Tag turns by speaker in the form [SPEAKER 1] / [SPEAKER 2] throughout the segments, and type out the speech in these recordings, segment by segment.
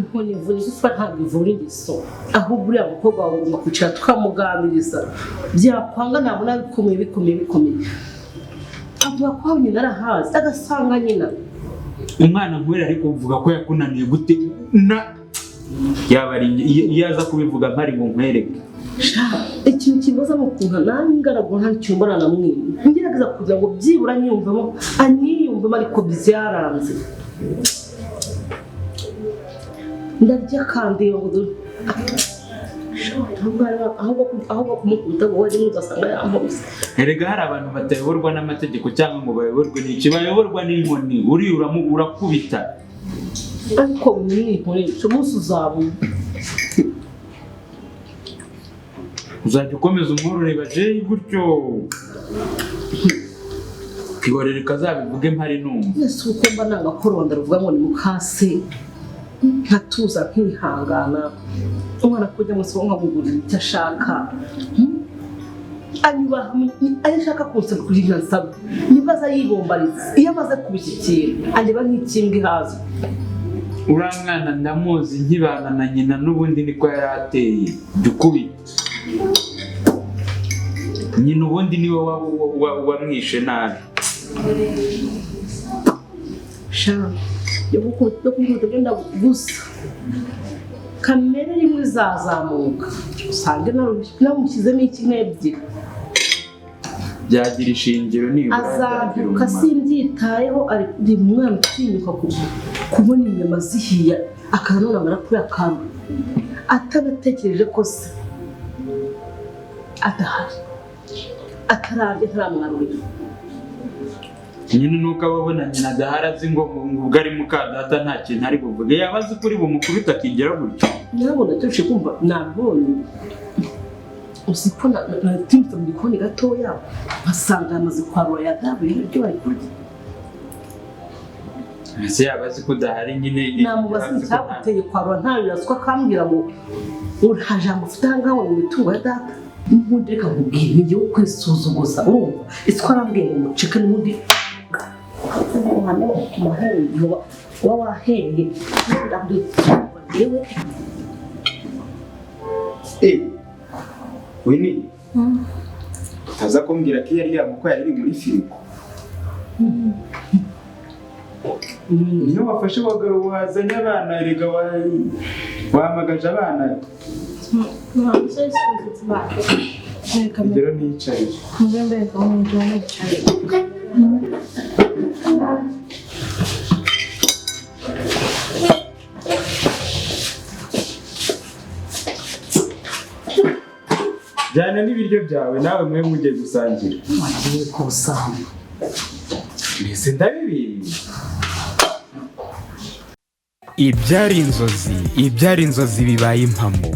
[SPEAKER 1] Inkoni ivuna igufa, ntabwo ivura ingeso. Ahubwo uriya mukobwa wawe ugomba kwicara tukamuganiriza, byakwanga nabona bikomeye, bikomeye, bikomeye, avuga ko aho nyina arahazi, agasanga nyina.
[SPEAKER 2] Umwana nkwera, ariko uvuga ko yakunaniye gute? Na yaba ari iyo aza kubivuga mpari ngo nkwereke.
[SPEAKER 1] Sha, ikintu kibaza mu kuntu nanjye ngaragura, nta kintu mbona namwimye, ngerageza kugira ngo byibura anyiyumvemo, anyiyumvemo, ariko byaranze. Ndarya kandi ngo dore ahubwo kumukubita ngo wajye ugasanga yankubise.
[SPEAKER 2] Erega hari abantu batayoborwa n'amategeko cyangwa ngo bayoborwe n'iki, bayoborwa n'inkoni. Uriya urakubita.
[SPEAKER 1] Ariko mwihore, umunsi uzabona.
[SPEAKER 2] Uzajya ukomeza umworore bajeyi gutyo, ihorere kazabivuge mpari numva.
[SPEAKER 1] Ese uko mba nanga ko rubanda ruvuga ngo ni mukase, nkatuza nkihangana, umwana kujya mu isoko nkamugurira icyo ashaka, Anyubaha ayo ashaka kunsaba kugira nsaba, nibwo aza yibombariza. Iyo amaze kubishyikira andeba nk'ikimbwa ihaze.
[SPEAKER 2] Uriya mwana ndamuzi, nkibana na nyina n'ubundi niko yari ateye. Jya ukubita nyina, ubundi niwe wamwishe nabi.
[SPEAKER 1] Sha, yo kumukubita byo ndagusa kamere rimwe izazamuka usange namushyizemo iki n'ebyiri.
[SPEAKER 2] Byagira ishingiro nibura byagira
[SPEAKER 1] Azabyuka
[SPEAKER 2] umumaro.
[SPEAKER 1] Simbyitayeho, ari umwana utinyuka kubona inyama zihiye akanona amakuru akantu atanatekereje ko se adahari, atararya, ntaramwarurira.
[SPEAKER 2] Nyine nuko aba abona nyina adahari, azi ngo ubwo ari muka data nta kintu ari buvuge. Yaba azi ko uri bumukubite akigira gutyo.
[SPEAKER 1] Nyabona cyose kumva nabonye, uzi ko natinyutse mu gikoni gatoya nkasanga yamaze kwarura, yagabuye ibyo bari kurya.
[SPEAKER 2] Ese yaba azi ko udahari nyine?
[SPEAKER 1] Namubaza
[SPEAKER 2] yaba azi ko nta-
[SPEAKER 1] icyaguteye kwarura ntabibazwa, akambwira ngo nta jambo ufite aha ngaha, ngo ni imitungo ya data. N'ubundi reka nkubwire, ni igihe kwisuzuguza, urumva ese ko arambwiye ngo muceke? N'ubundi ku mahembe uba wahembye yewe.
[SPEAKER 3] Eh, Winnie, utaza kumbwira ko iyo ari ya nkoko yari iri muri firigo? Niyo wafashe wazanye abana, erega wahamagaje abana. Urugero nicaye. Jyana n'ibiryo byawe nawe, mwe mugiye gusangira.
[SPEAKER 1] Wagiye kusanga.
[SPEAKER 3] Mbese ndabibizi.
[SPEAKER 4] Ibyari inzozi, ibyari inzozi bibaye impamo.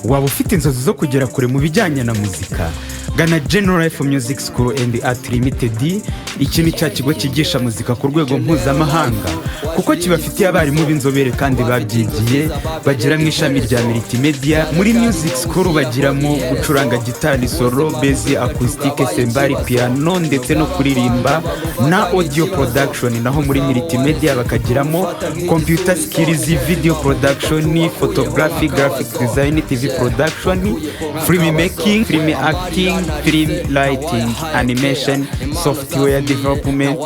[SPEAKER 4] Waba ufite inzozi zo kugera kure mu bijyanye na muzika? Gana General Life Music School and Art Limited. Iki ni cya kigo cyigisha muzika ku rwego mpuzamahanga, kuko kibafitiye abarimu b'inzobere kandi babyigiye, bagira mu ishami rya multimedia. Muri music school bagiramo gucuranga gitari solo, bass, acoustic, cymbal, piano ndetse no kuririmba na audio production. Naho muri multimedia bakagiramo computer skills, video production, photography, graphic design, TV production, film making, film acting, film lighting, animation, software development.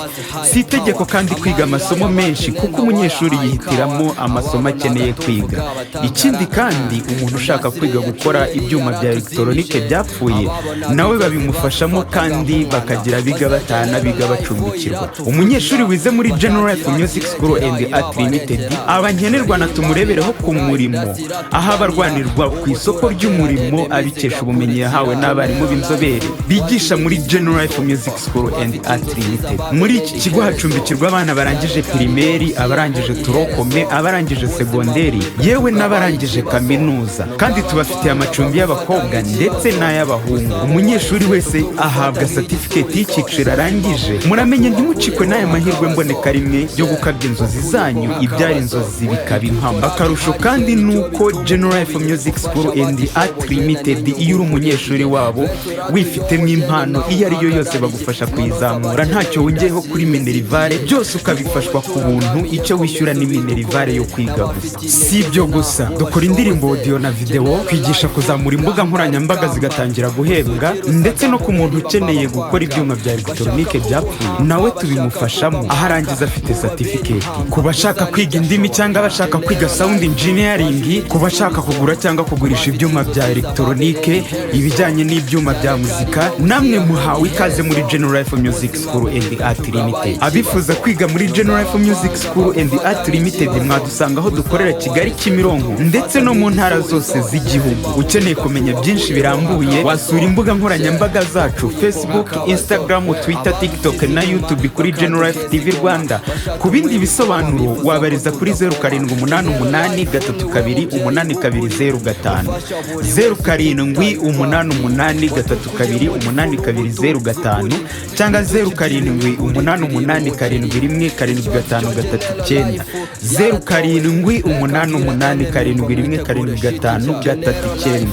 [SPEAKER 4] Si itegeko kandi kwiga amasomo menshi, kuko umunyeshuri yihitiramo amasomo akeneye kwiga. Ikindi kandi, umuntu ushaka kwiga gukora ibyuma bya elegitoronike byapfuye nawe babimufashamo, kandi bakagira abiga bataha n'abiga bacumbikirwa. Umunyeshuri wize muri General Life Music School and Art Limited aba nkenerwa na tumurebereho ku murimo, aho aba arwanirwa ku isoko ry'umurimo abikesha ubumenyi yahawe n'abarimu b'inzobere bigisha muri General Life Music School and Art Limited. Muri iki kigo hacumbikirwa abana barangije primaire, abarangije tronc commun, abarangije segonderi, yewe n'abarangije kaminuza. Kandi tubafitiye amacumbi y'abakobwa ndetse n'ay'abahungu. Umunyeshuri wese ahabwa certificate y'icyiciro arangije. Muramenye ntimucikwe n'aya mahirwe mboneka rimwe yo gukabya inzozi zanyu, ibyara inzozi bikaba impamo. Akarusho kandi ni uko General Life Music School and Art Limited, iyo uri umunyeshuri wabo Wifitemo impano iyo ari yo yose bagufasha kuyizamura ntacyo wongeyeho kuri minerivare, byose ukabifashwa ku buntu, icyo wishyura ni minerivare yo kwiga gusa. Si ibyo gusa, dukora indirimbo audio na video, kwigisha kuzamura imbuga nkoranyambaga zigatangira guhembwa, ndetse no ku muntu ukeneye gukora ibyuma bya elegitoronike byapfuye nawe tubimufashamo, aho arangiza afite certificate. Ku bashaka kwiga indimi cyangwa abashaka kwiga sound engineering, ku bashaka kugura cyangwa kugurisha ibyuma bya elegitoronike, ibijyanye n'ibyuma bya muzika, namwe muhawe ikaze muri General Life Music School and Art Limited. Abifuza kwiga muri General Life Music School and Art Limited mwadusanga aho dukorera Kigali, Kimironko, ndetse no mu ntara zose z'igihugu. Ukeneye kumenya byinshi birambuye wasura imbuga nkoranyambaga zacu: Facebook, Instagram, Twitter, TikTok na YouTube kuri General Life TV Rwanda. Ku bindi bisobanuro wabariza kuri 0788328205, 0788328205, cyangwa 0788717539, 0788717539.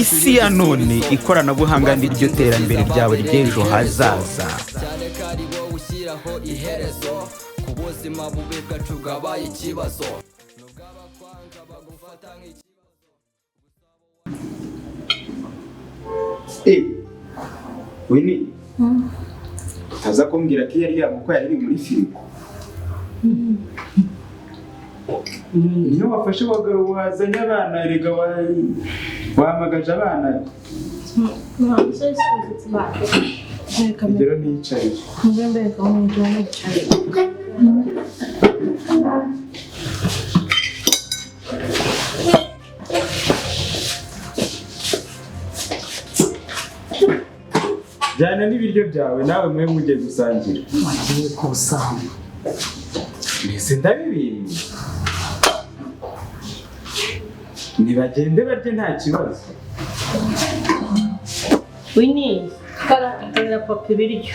[SPEAKER 4] Isi ya none, ikoranabuhanga ni ryo terambere ryawe ry'ejo hazaza.
[SPEAKER 5] Cyane ko ari wowe ushyiraho iherezo ku buzima bubi bwacu bwabaye ikibazo, nubwo abakwanga bagufata nk'ikibazo.
[SPEAKER 3] Eh, Winnie, utaza kumbwira ko iyo ari ya nkoko yari iri muri firigo?
[SPEAKER 2] Niyo wafashe wazanye abana, erega wahamagaje abana.
[SPEAKER 3] Rugero niyicaye.
[SPEAKER 2] Jyana n'ibiryo byawe nawe, mwe mugiye gusangira.
[SPEAKER 1] Wagiye kusanga.
[SPEAKER 2] Mbese ndabibiye, ntibagende barye, nta kibazo.
[SPEAKER 1] Winnie, karira papa ibiryo.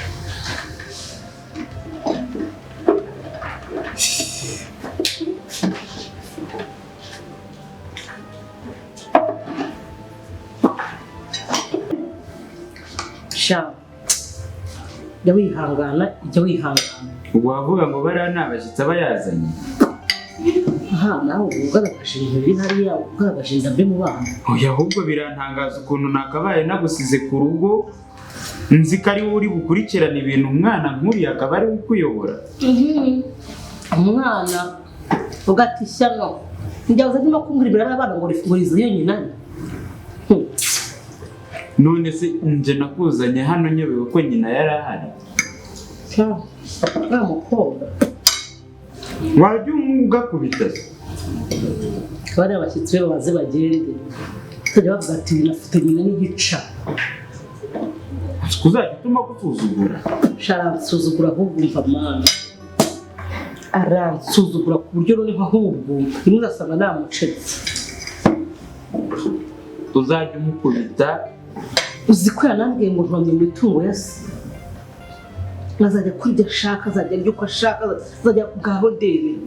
[SPEAKER 1] Sha, jya wihangana, jya wihangana.
[SPEAKER 2] Ubwo wavuga ngo bariya ni abashyitsi aba yazanye.
[SPEAKER 1] Aha nawe uba ugaragaje ibintu biri hariya, ugaragaje inda mbi mu bana.
[SPEAKER 2] Oya, ahubwo birantangaza ukuntu nakabaye nagusize ku rugo nzi ko ari wowe uri bukurikirane ibintu, umwana nk'uriya akaba ari we ukuyobora.
[SPEAKER 1] Umwana ugata ishyano, njya ndimo kumbwira imbere y'abana ngo rize iyo nyina.
[SPEAKER 2] None se nje nakuzanye hano nyobewe ko nyina yari ahari?
[SPEAKER 1] Uriya mukobwa.
[SPEAKER 2] Wajya ugakubita se?
[SPEAKER 1] Bariya bashyitsi be baze bagende, bakajya bavuga ati nyina afite nyina n'igica.
[SPEAKER 2] Kuzajya utuma gusuzugura.
[SPEAKER 1] Aransuzugura ahubwo, umva mana, aransuzugura ku buryo noneho ahubwo rimwe uzasanga namucetse.
[SPEAKER 2] Uzajya umukubita.
[SPEAKER 1] Uzi ko yanambwiye ngo ntonye mu mitungo ya se, azajya akora ibyo ashaka, azajya arya uko ashaka, azajya bwaho ndebera.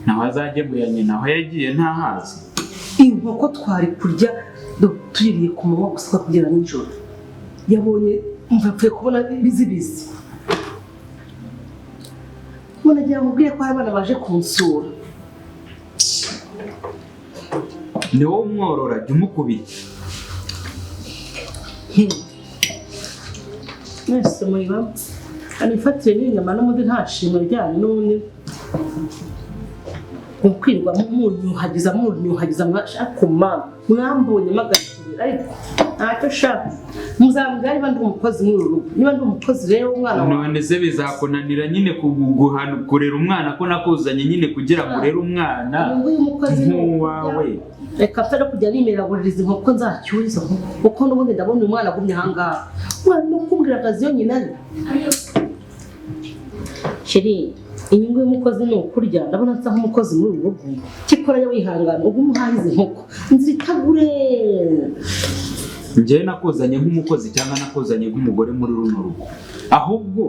[SPEAKER 2] Nawe azajye mu ya nyina, aho yagiye ntahazi.
[SPEAKER 1] Inkoko twari kurya tuririye ku manywa gusa kugera nijoro, yabonye mva kubona bizibizi. Mbona agira ngo ubwire ko hari abana baje kunsura.
[SPEAKER 2] Ni wowe umworora, jya umukubita.
[SPEAKER 1] Mwese muri bamwe anifatire n'inyama n'ubundi nta shimwe ryanyu, n'ubundi mukwirwa munyuhagiza munyuhagiza mwashaka mana mwambonye magasubira, ariko ntacyo shaka muzambwira niba ndi umukozi muri uru rugo, niba ndi umukozi rero umwana wawe.
[SPEAKER 2] None se bizakunanira nyine kuguhana kurera umwana, ko nakuzanye nyine kugira ngo urere umwana nk'uwawe?
[SPEAKER 1] Reka mfe no kujya nimeragurira izi nkoko, nzacyure izo nkoko, kuko n'ubundi ndabona uyu mwana agumye ahangaha, umwana no kumbwira akazi yo nyina ari sheri. Inyungu y'umukozi ni ukurya, ndabona nsa nk'umukozi muri uru rugo. Kikora jya wihangana ugume uhahe izi nkoko nzitagure.
[SPEAKER 2] Njyewe nakuzanye nk'umukozi cyangwa nakuzanye nk'umugore muri runo rugo? Ahubwo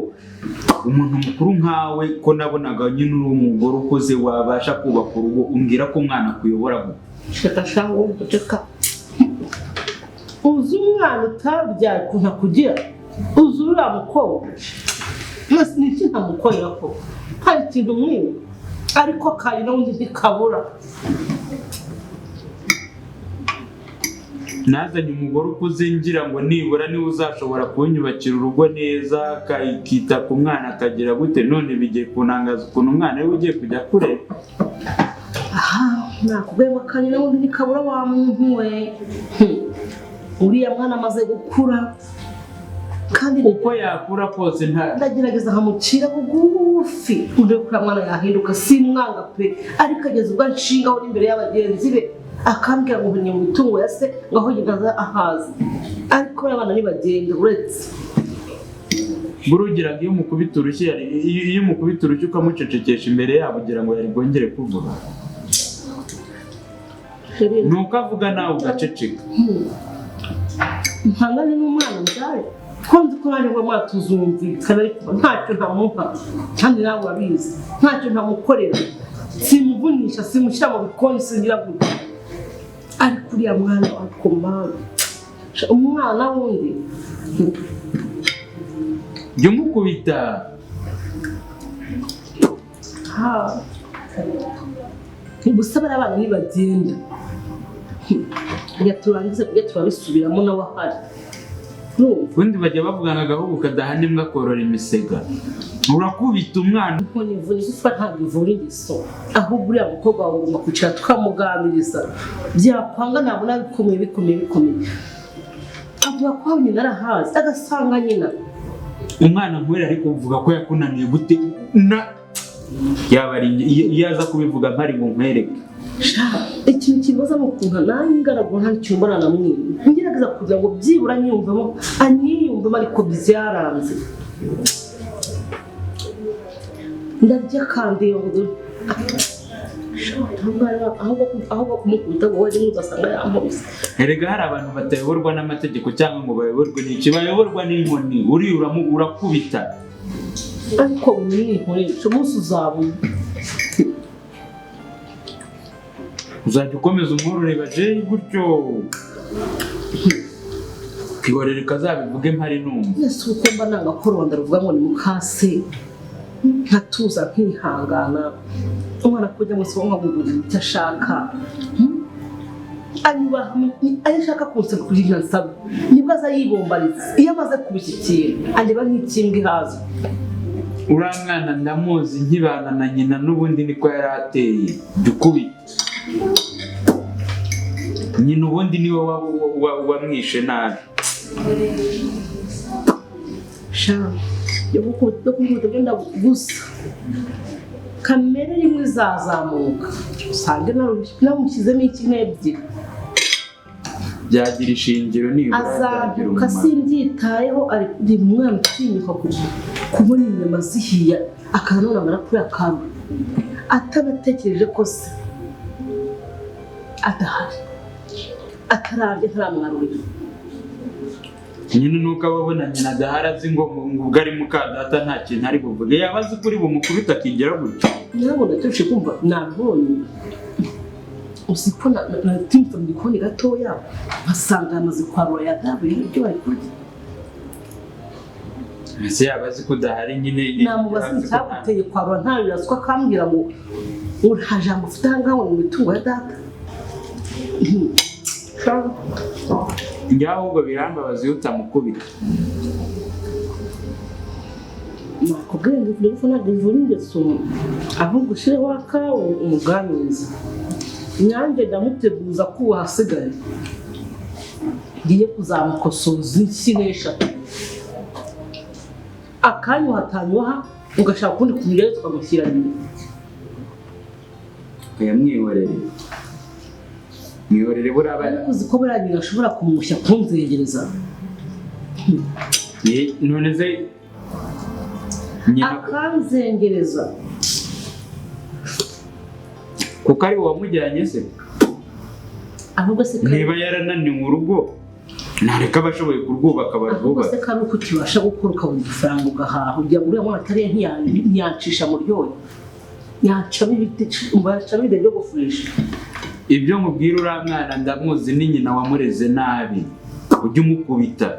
[SPEAKER 2] umuntu mukuru nkawe, ko nabonaga nyine uri umugore ukuze wabasha kubaka urugo, umbwira ko umwana akuyobora gute?
[SPEAKER 1] Reka sha, wumva reka. Uzi umwana utabyaye ukuntu akugira, uzi uriya mukobwa mwese ni iki ntamukorera ko hari ikintu mwiwe, ariko kari n'undi ntikabura.
[SPEAKER 2] Nazanye umugore ukuze ngira ngo nibura niwe uzashobora kunyubakira urugo neza, akita ku mwana, akagira gute, none bigiye kunangaza ukuntu umwana we ugiye kujya kure.
[SPEAKER 1] Aha nakubwiye ngo akanya n'ubundi ntikabura wa muntu we. Uriya mwana amaze gukura kandi
[SPEAKER 2] uko yakura kose nta
[SPEAKER 1] ndagerageza nkamucira bugufi urebe ko uriya mwana yahinduka, simwanga pe, ariko ageze ubwo anshingaho n'imbere y'abagenzi be akambwira ngo nkeneye mu mitungo ya se ngo aho yigaza ahazi, ariko abana ntibagenda uretse
[SPEAKER 2] burugira ngo iyo umukubita urushyi iyo umukubita urushyi ukamucecekesha imbere yabo ugira ngo yari bwongere kuvuga, nuko avuga nawe ugaceceka.
[SPEAKER 1] Mpangane n'umwana mbyaye ko nzi ko nanjye ngo mwatuzumvikana, ariko ntacyo ntamuha kandi nawe urabizi, ntacyo ntamukorera, simuvunisha, simushyira mu bikoni, singira gutya, ariko uriya mwana ariko mama umwana wundi
[SPEAKER 2] jya umukubita.
[SPEAKER 1] Gusa bariya bana nibagenda turangize kujya turabisubiramo nawe ahari.
[SPEAKER 2] Ubundi bajya bavuga ngo agahugu kadahana imbwa korora imisega, urakubita umwana.
[SPEAKER 1] Inkoni ivuna igufwa ntabwo ivura ingeso, ahubwo uriya mukobwa wawe ugomba kwicara tukamuganiriza, byakwanga nabona bikomeye bikomeye bikomeye, avuga ko aho nyina arahazi agasanga nyina.
[SPEAKER 2] Umwana nkwere ariko uvuga ko yakunaniye gute? Na yaba ari iyo aza kubivuga mpari ngo nkwereke.
[SPEAKER 1] Ikintu kibaza ni ukuntu nanjye ngaragura nta kintu mbona na mwimwe, ngerageza kugira ngo byibura nyiyumvemo anyiyumvemo, ariko byaranze. Ndarya kandi ahubwo kumukubita ngo wajye ugasanga yankubise.
[SPEAKER 2] Erega hari abantu batayoborwa n'amategeko cyangwa ngo bayoborwe n'iki, bayoborwa n'inkoni, uriya urakubita.
[SPEAKER 1] Ariko mwinkoresha umunsi uzabona
[SPEAKER 2] uzajya ukomeza umworore bajeyi gutyo, ihorere kazabivuge mpari numva.
[SPEAKER 1] Mwese uko mba nanga ko rubanda ruvuga ngo ni mukase, nkatuza nkihangana, umwana kujya mu isoko nkamugurira icyo ashaka, anyubaha ayo ashaka kunsaba kugira ngo nsabe, nibwo aza yibombariza, iyo amaze kubishyikira andeba nk'ikimbwa ihaza.
[SPEAKER 2] Uriya mwana ndamuzi nkibana na nyina n'ubundi niko yari ateye, jya ukubita nyina, ubundi niwe wamwishe nabi.
[SPEAKER 1] Sha yo gukubita byenda gusa kamere rimwe izazamuka usange namushyizemo iki n'ebyiri,
[SPEAKER 2] byagira ishingiro nibura byagira
[SPEAKER 1] azaduka
[SPEAKER 2] umumaro.
[SPEAKER 1] Simbyitayeho, ari umwana utinyuka kubona inyama zihiye akanonamara kuri akantu atanatekereje ko se adahari, atararya, ntaramwarurira.
[SPEAKER 2] Nyine nuko aba abona nyina adahari azi ngo ubwo ari muka data nta kintu ari buvuge, yaba azi ko uri bumukubita akigera gutyo.
[SPEAKER 1] Ntabwo ndaturushe kumva nabonye, uzi ko natinyutse mu gikoni gatoya nkasanga yamaze kwarura yadabuye ibyo bari kurya.
[SPEAKER 2] Ese yaba azi ko udahari nyine?
[SPEAKER 1] Namubaza icyaguteye kwarura ntabiraswa, akambwira ngo nta jambo ufite aha ngaha ngo mu mitungo ya data.
[SPEAKER 2] Njyewe ahubwo birambabaza iyo utamukubita.
[SPEAKER 1] Nakubwiye ngo ivura ifu ntabwo ivura ingeso, ahubwo ushyireho akawe umuganirize. Nanjye ndamuteguza ko ubu ahasigaye ngiye kuzamukosoza inshyi n'eshatu, akanywa hatanywaha ugashaka ukundi kumugerayo tukamushyira nyuma.
[SPEAKER 2] Oya mwihorere, mwihorere buriya
[SPEAKER 1] Ariko uzi ko buriya nyina ashobora kumushya kunzengereza.
[SPEAKER 2] None se nyina
[SPEAKER 1] akanzengereza
[SPEAKER 2] kuko ari uwamujyanye se?
[SPEAKER 1] Ahubwo se
[SPEAKER 2] Niba yarananiwe urugo nareka abashoboye kurwubaka
[SPEAKER 1] ahubwo se
[SPEAKER 2] barwubaka.
[SPEAKER 1] kari uko ukibasha gukora ukabona ifaranga ugahaha, ugira ngo uriya mwana atariye ntiyancisha mu ryoyo, yancamo ibiti, yacamo ibiti byo gufurisha.
[SPEAKER 2] Ibyo nkubwira uriya mwana ndamuzi, ni nyina wamureze nabi. Ujye umukubita.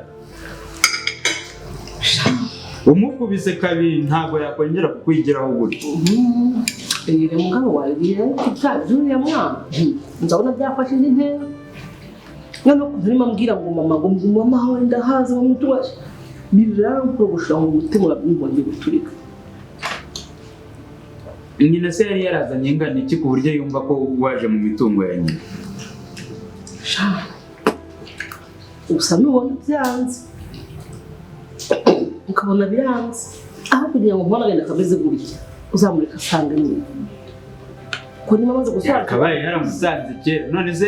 [SPEAKER 2] Umukubise kabiri ntabwo yakongera kukwigiraho gutyo.
[SPEAKER 1] Rero mugabo wawe byuriya mwana nzabona byafashe indi ntera. Noneho ukuntu urimo ambwira ngo mama, ngo mama wawe ndahaza ngo mutubaje, birankorogosha ngo umutima urabyumva guturika.
[SPEAKER 2] Nyina se yari yarazanye ingana iki ku buryo yumva ko waje mu mitungo ya nyina?
[SPEAKER 1] Gusa nubona byanze, ukabona biranze, aho kugira ngo nkubone agenda akameze gutya, uzamureka asanga nyina ko niba amaze gusobanukirwa.
[SPEAKER 2] Yakabaye yaramusanze kera. None se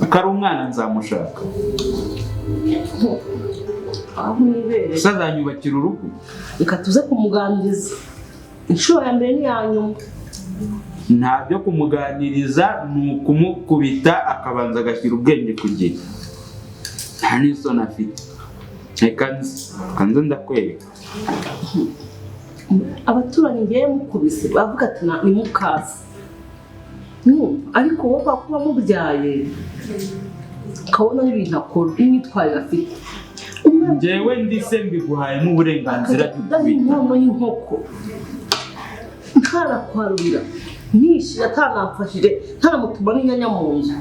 [SPEAKER 2] ko ari umwana nzamushaka?
[SPEAKER 1] Aho mwibere.
[SPEAKER 2] Gusa azanyubakira urugo.
[SPEAKER 1] Reka tuze kumuganiriza inshuro ya mbere n'iya nyuma.
[SPEAKER 2] Nta byo kumuganiriza, ni ukumukubita akabanza agashyira ubwenge ku gihe. Nta n'isoni afite. Reka nze, reka nze ndakwereka.
[SPEAKER 1] Abaturanyi ngewe mukubise bavuga ati ni mukase. Numva ariko wowe kuba mubyaye ukabona n'ibintu akora n'imyitwarire afite. Umwana
[SPEAKER 2] Njyewe ndise mbiguhayemo uburenganzira.
[SPEAKER 1] Akajya kudaha inkono y'inkoko ntarakwarurira, nishira atanamfashije, ntanamutuma n'inyanya mu nzu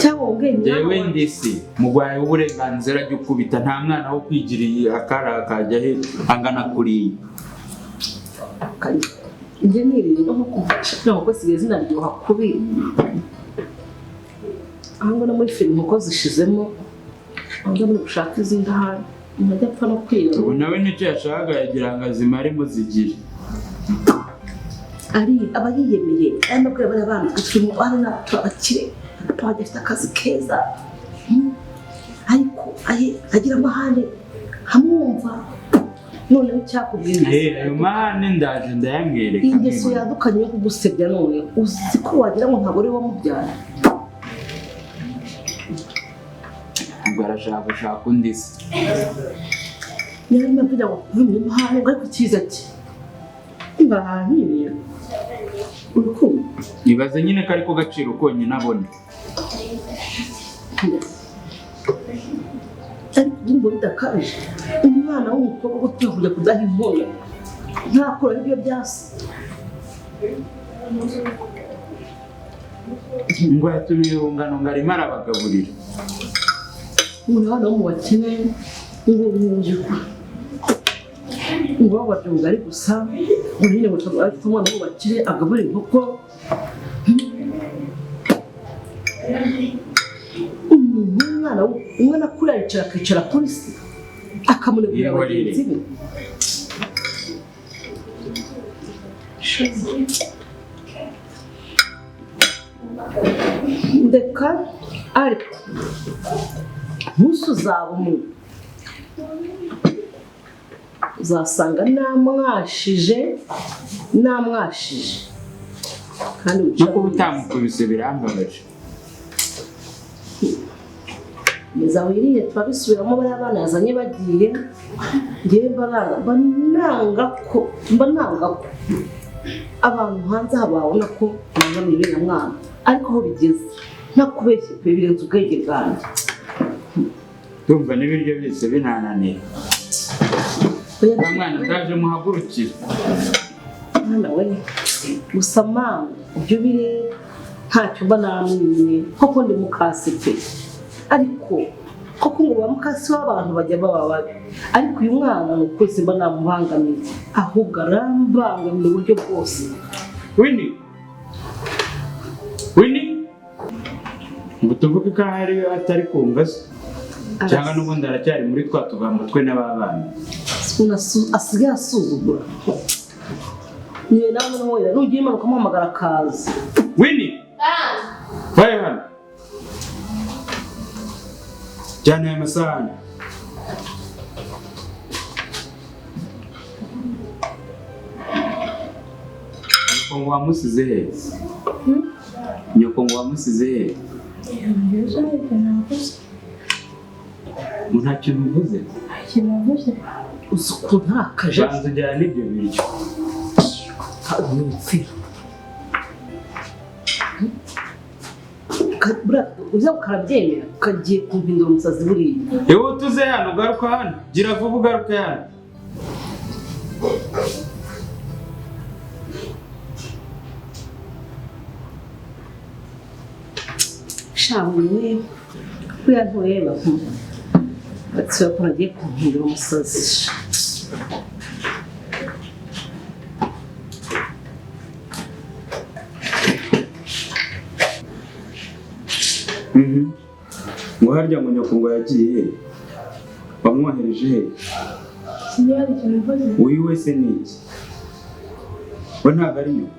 [SPEAKER 1] cyangwa ngo ubwenge.
[SPEAKER 2] Njyewe ndise muguhaye uburenganzira jya ukubita. Nta mwana wo kwigiriye akara akajya he angana kuriya.
[SPEAKER 1] Njye nirinde no kumfasha inkoko zisigaye zinaryoha kubi. Aho ngo no muri firigo inkoko zishizemo, aho muri gushaka izindi ahari umuntu ajya apfa no kwiba.
[SPEAKER 2] Ubu nawe nicyo yashakaga, yagira ngo azimaremo zigire.
[SPEAKER 1] Ari aba yiyemeye aya mabwira bariya bana twe turimo ari natwe abakire, papa wanjye afite akazi keza. Ariko agira amahane nkamwumva. Noneho icyakubwira
[SPEAKER 2] Eh, ayo mahane ndaje ndayamwereka.
[SPEAKER 1] Ingeso yadukanye yo kugusebya, none uzi ko wagira ngo ntabwo ari we wamubyara.
[SPEAKER 2] Ubwo arashaka gushaka undi se?
[SPEAKER 1] Niyo mpamvu kugira ngo ube umunyamahane ngo ariko icyiza cye mbahanyiriye urukundo.
[SPEAKER 2] Ibaze nyine ko ariko gaciro konyine abona.
[SPEAKER 1] Ariko ndumva bidakabije, umwana w'umukobwa utinya kujya kudaha inkono ntakuraho ibyo byasi.
[SPEAKER 2] Ngo yatumiye urungano ngo arimo arabagaburira.
[SPEAKER 1] Umwana wo mu bakene ngo ngo babarya ubugari gusa, ngo nyine ngo afite umwana wo mu bakire agaburira inkoko. Umuntu w'umwana umwana akura aricara akicara kuri se akamunegurira
[SPEAKER 2] Yihorere.
[SPEAKER 1] bagenzi be. Ndeka, ariko umunsi uzaba umwe uzasanga namwashije, namwashije kandi
[SPEAKER 2] No
[SPEAKER 1] wicara.
[SPEAKER 2] kuba utamukubise birambabaje.
[SPEAKER 1] Meza wiriye turabisubiramo. Bariya bana yazanye bagiye, ngewe mba nanga ko abantu hanze aha babona ko bangamiye uriya mwana, ariko aho bigeze ntakubeshye pe, birenze ubwenge bwanjye.
[SPEAKER 2] Ndumva n'ibiryo byose binananiye.
[SPEAKER 1] Oya,
[SPEAKER 2] Wa mwana ndaje muhagurukire.
[SPEAKER 1] Mwana we, gusa mama ibyo bireba ntacyo mba namwimye, koko ndi mukasi pe, ariko koko ngo ba mukasi w'abantu bajya baba babi, ariko uyu mwana ni ukuri simba namubangamiye, ahubwo arambangamiye mu buryo bwose.
[SPEAKER 2] Winnie, Winnie, ngo tuvuge ko ahari atari kumva se, cyangwa n'ubundi aracyari muri twa tugambo twe n'ababana?
[SPEAKER 1] Ukuntu asigaye asuzugura niyo nawe noneho wera nugiye imanuka amuhamagara akaza.
[SPEAKER 2] Winnie, vayo hano, jyana aya masahani. Nyoko ngo wamusize he? Nyoko ngo wamusize he? Ngo nta kintu uvuze?
[SPEAKER 1] Uzi ukuntu arakaje.
[SPEAKER 2] Banza ujyane ibyo biryo.
[SPEAKER 1] Nupfira. Uza ukarabyemera ukagiye kumpindura umusazi buriya.
[SPEAKER 2] Ihute uze hano, ugaruka hano, gira vuba ugaruke hano.
[SPEAKER 1] Shawe we buriya ntureba, batse ko nagiye kumpindura umusazi.
[SPEAKER 3] Ngo harya ngo nyoko ngo yagiye he? Wamwohereje he?
[SPEAKER 6] Sinzi hari ikintu mvuze.
[SPEAKER 3] Uyu wese ni iki? We ntabwo ari nyoko.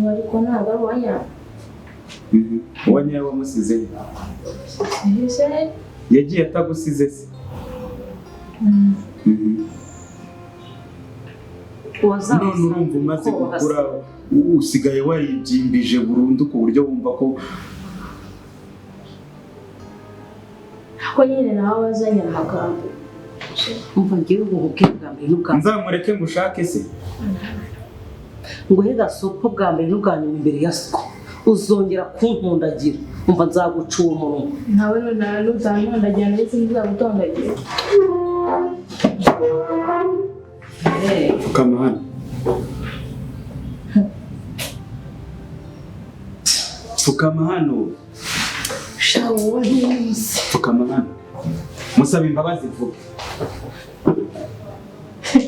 [SPEAKER 6] Ariko ntabwo ari uwanyawe.
[SPEAKER 3] Uwa nyawe wamusize he?
[SPEAKER 6] Ese
[SPEAKER 3] Yagiye atagusize se? None urumva umaze gukura usigaye waribyimbije burundu ku buryo wumva ko
[SPEAKER 6] ko nyine nawe wazanye amagambo.
[SPEAKER 1] Umva ngewe ubu bubwire bwa mbere n'ubwa nyuma.
[SPEAKER 3] Nzamureke ngushake se?
[SPEAKER 1] Ngo he gasoko bwa mbere n'ubwa nyuma imbere ya siko uzongera kuntundagira, umva nzaguca uwo munwa.
[SPEAKER 6] Nawe nutantondagira ndetse nzagutondagira.
[SPEAKER 3] Pfukama hano. Pfukama hano.
[SPEAKER 1] Shawe wowe ntuzi.
[SPEAKER 3] Pfukama hano. Musaba imbabazi vuba.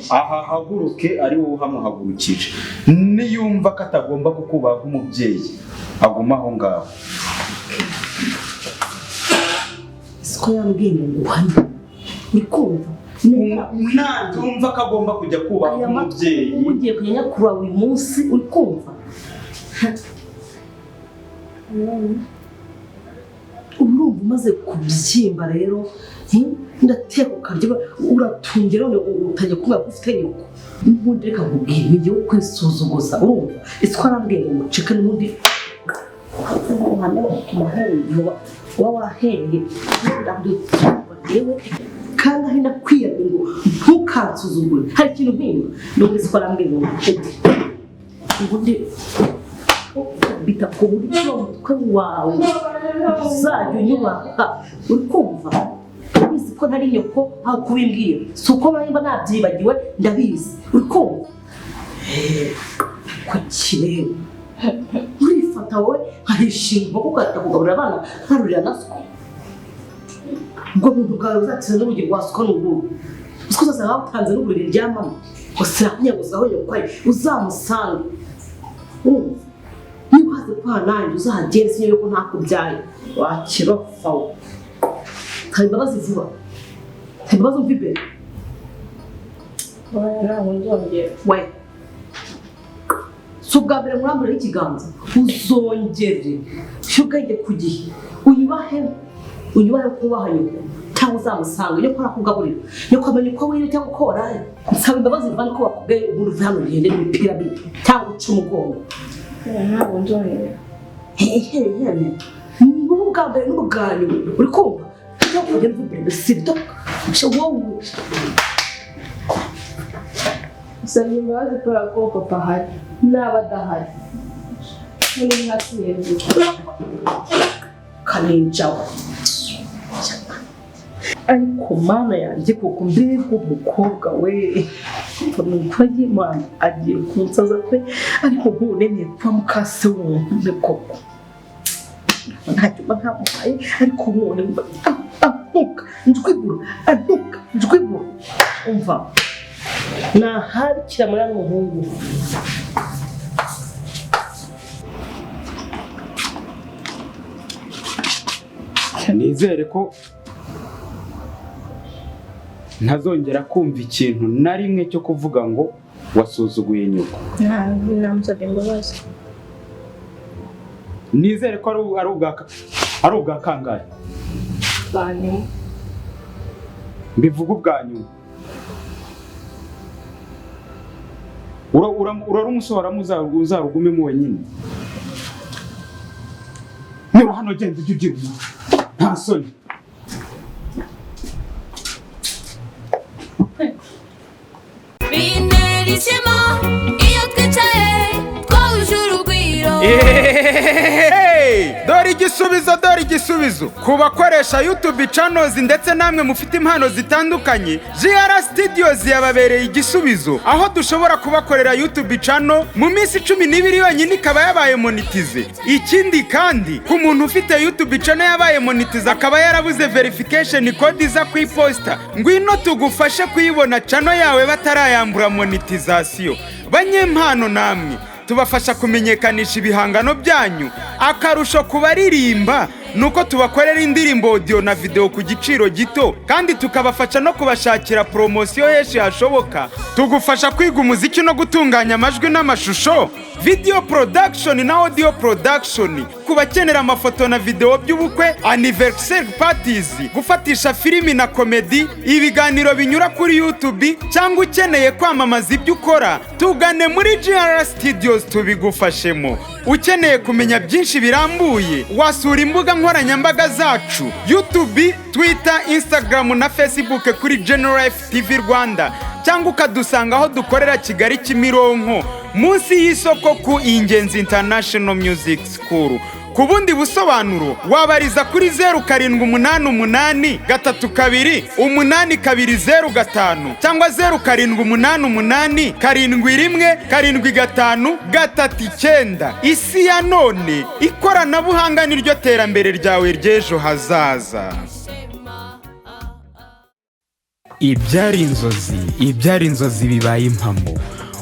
[SPEAKER 3] Aha haguruke ari wowe uhamuhagurukije. Niyumva ko atagomba kukubaha nk'umubyeyi, aguma aho ngaho.
[SPEAKER 1] Siko yambwiye ngo nguhane. Uri kumva?
[SPEAKER 3] Natumva ko agomba kujya kubaha
[SPEAKER 1] Aya matwi
[SPEAKER 3] nk'umubyeyi.
[SPEAKER 1] ugiye kujya buri munsi, uri kumva? Urumva umaze kubyimba rero, ndateka ukarya uratungira none utangiye kumva ko ufite nyoko. N'ubundi reka nkubwire, ni igihe kwisuzuguza, urumva? Ese arambwiye ngo muceke n'ubundi uba waheye yewe kandi aho nakwiyamye ngo ntukansuzugure, hari ikintu mpimba n'ubundi siko arambwiye ngo muceke ubundi bita ku buryo umutwe wawe uzajya unyubaha, uri kumva? Urabizi ko ntari nyoko aho kubimbwira, si uko mba nabyibagiwe, ndabizi, uri kumva? Ko kireba urifata wowe nkahishinga inkoko ugahita kugaburira abana nkarurira na siko. Ubwo buntu bwawe uzatiza n'urugi rwa siko ni ubuhe? Siko uzasanga batanze n'uburiri ryamamo ngo sirakunyaguzaho nyoko ari uzamusange. Urumva? Niba uhaze kwa nanjye uzahagere sinyo yuko ntakubyaye wakirofa we. Hari imbabazi vuba, hari imbabazi umva imbere.
[SPEAKER 6] Ntabwo nzongera.
[SPEAKER 1] We si ubwa mbere nkuramburaho ikiganza, uzongere ushyire ubwenge ku gihe, unyubahe, unyubahe kubaha nyoko cyangwa uzamusanga nyoko arakugaburira, nyoko amenya uko wiriwe cyangwa uko waraye. Nsaba imbabazi mvane ko bakubwiye ubundi uve hano ugende n'imipira mibi cyangwa uce umugongo.
[SPEAKER 6] Ntabwo nzongera.
[SPEAKER 1] Hehehe, ni ubwa mbere n'ubwa nyuma, uri kumva? Cyangwa ugende uve imbere sibyo wowe.
[SPEAKER 6] Usabye imbabazi kubera ko papa ahari n'aba adahari. None mwasubiye
[SPEAKER 1] Kaninjawe. Ariko mana yanjye koko mbega umukobwa we, nuko Imana agiye kunsaza pe, ariko nk'ubu nemeye kuba mukase w'umuntu koko. Ntacyo mba ntamuhaye, ariko none antuka njwigura, antuka njwigura. Umva nahabikira muri n'umuhungu.
[SPEAKER 3] Nizere ko ntazongera kumva ikintu na rimwe cyo kuvuga ngo wasuzuguye nyoko.
[SPEAKER 6] Namusabye imbabazi.
[SPEAKER 3] Nizere ko ari ubwa kangahe?
[SPEAKER 6] Bwa nyuma.
[SPEAKER 3] Mbivuga ubwa nyuma. Urarumusohoramo uzarugumemo wenyine. Nyura hano genda ujye ugira umuntu. Nta soni.
[SPEAKER 7] Bintera ishema iyo twicaye twahuje urugwiro.
[SPEAKER 4] Ehehehe! Dore igisubizo, dore igisubizo ku bakoresha YouTube channels ndetse namwe mufite impano zitandukanye. GR Studios yababereye igisubizo, aho dushobora kubakorera YouTube channel mu minsi 12 yonyine ikaba yabaye monetize. Ikindi kandi, ku muntu ufite YouTube channel yabaye monetize akaba yarabuze verification code iza ku iposita, ngwino tugufashe kuyibona channel yawe batarayambura monetization. Banyempano namwe, tubafasha kumenyekanisha ibihangano byanyu. Akarusho ku baririmba ni uko tubakorera indirimbo audio na video ku giciro gito, kandi tukabafasha no kubashakira poromosiyo henshi hashoboka. Tugufasha kwiga umuziki no gutunganya amajwi n'amashusho, video production na audio production, ku bakenera amafoto na video by'ubukwe, anniversary parties, gufatisha filimi na komedi, ibiganiro binyura kuri YouTube, cyangwa ukeneye kwamamaza ibyo ukora, tugane muri GR Studios tubigufashemo. Ukeneye kumenya byinshi birambuye, wasura imbuga nkoranyambaga zacu: YouTube, Twitter, Instagram na Facebook kuri General Life TV Rwanda, cyangwa ukadusanga aho dukorera Kigali, Kimironko, munsi y'isoko ku Ingenzi International Music School. Ku bundi busobanuro wabariza kuri 0788328205 cyangwa 0788717539. Isi ya none, ikoranabuhanga niryo terambere ryawe ry'ejo hazaza. Ibyari inzozi, ibyari inzozi bibaye impamo.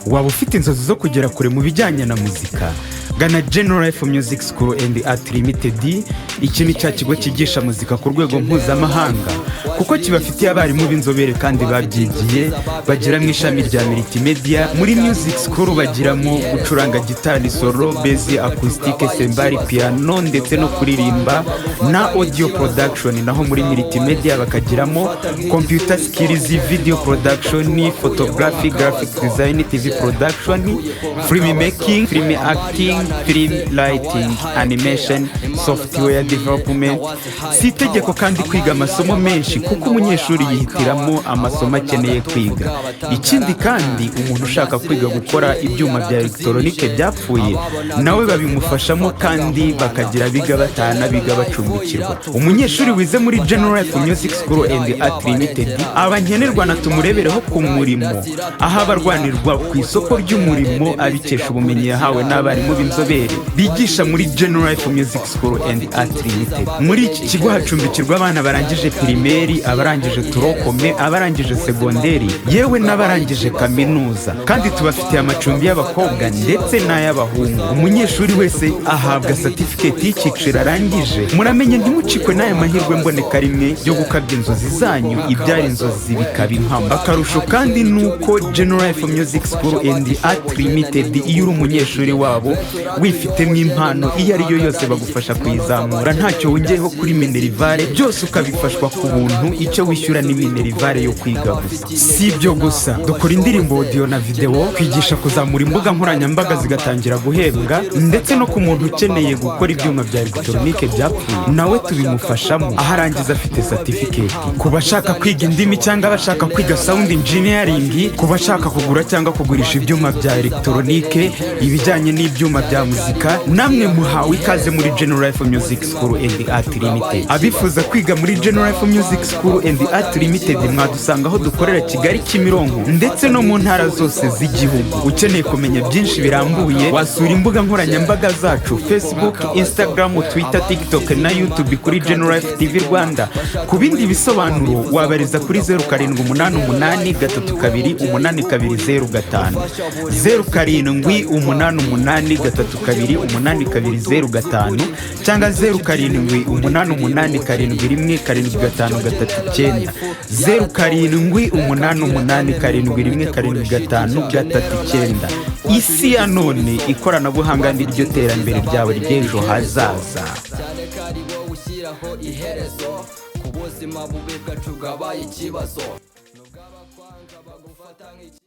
[SPEAKER 4] Waba ufite inzozi zo kugera kure mu bijyanye na muzika? Gana General Life Music School and Art Limited. Iki ni cya kigo cyigisha muzika ku rwego mpuzamahanga, kuko kibafitiye abarimu b'inzobere kandi babyigiye, bagira mu ishami rya multimedia. Muri music school bagiramo gucuranga gitari solo, bass, acoustic, cymbal, piano ndetse no kuririmba na audio production. Naho muri multimedia bakagiramo computer skills, video production, photography, graphic design, TV production, film making, film acting, film lighting, animation, software development. Si itegeko kandi kwiga amasomo menshi, kuko umunyeshuri yihitiramo amasomo akeneye kwiga. Ikindi kandi, umuntu ushaka kwiga gukora ibyuma bya elegitoronike byapfuye nawe babimufashamo, kandi bakagira biga batana, biga bacumbikirwa. Umunyeshuri wize muri General Life Music School and Art Limited aba nkenerwa na tumurebereho ku murimo, aho aba arwanirwa ku isoko ry'umurimo abikesha ubumenyi yahawe n'abarimu b'inzobere bigisha muri General Life Music School and Art Limited. Muri iki kigo hacumbikirwa abana barangije primaire, abarangije tronc commun, abarangije segonderi, yewe n'abarangije kaminuza. Kandi tubafitiye amacumbi y'abakobwa ndetse n'ay'abahungu. Umunyeshuri wese ahabwa satifiketi y'icyiciro arangije. Muramenye ntimucikwe n'aya mahirwe mboneka rimwe yo gukabya inzozi zanyu, ibyara inzozi bikaba impamo. Akarusho kandi ni uko General Life Music School and Art Limited, iyo uri umunyeshuri wabo wifitemo impano iyo ari yo yose, bagufasha kuyizamura ntacyo wongeyeho kuri minerval, byose ukabifashwa ku buntu. Icyo wishyura ni minerval yo kwiga gusa. Si ibyo gusa, dukora indirimbo audio na video, kwigisha kuzamura imbuga nkoranyambaga zigatangira guhembwa, ndetse no ku muntu ukeneye gukora ibyuma bya elegitoronike byapfuye nawe tubimufashamo, aho arangiza afite satifiketi. Ku bashaka kwiga indimi cyangwa abashaka kwiga sound engineering, ku bashaka kugura cyangwa kugurisha ibyuma bya elegitoronike, ibijyanye n'ibyuma bya muzika, namwe muhawe ikaze muri General Life Music School and Art Limited. Abifuza kwiga muri General Life Music School and Art Limited, mwadusanga aho dukorera Kigali, Kimironko, ndetse no mu ntara zose z'igihugu. Ukeneye kumenya byinshi birambuye, wasura imbuga nkoranyambaga zacu: Facebook, Instagram, Twitter, TikTok na YouTube kuri General Life TV Rwanda. Ku bindi bisobanuro wabariza kuri 0788328205, 0788328205, cyangwa 0788717539, 0788717539. Isi ya none, ikoranabuhanga ni ryo terambere ryawe ry'ejo hazaza.
[SPEAKER 5] Cyane ko ari wowe ushyiraho iherezo ku buzima bubi bwacu bwabaye ikibazo, nubwo abakwanga bagufata nk'iki.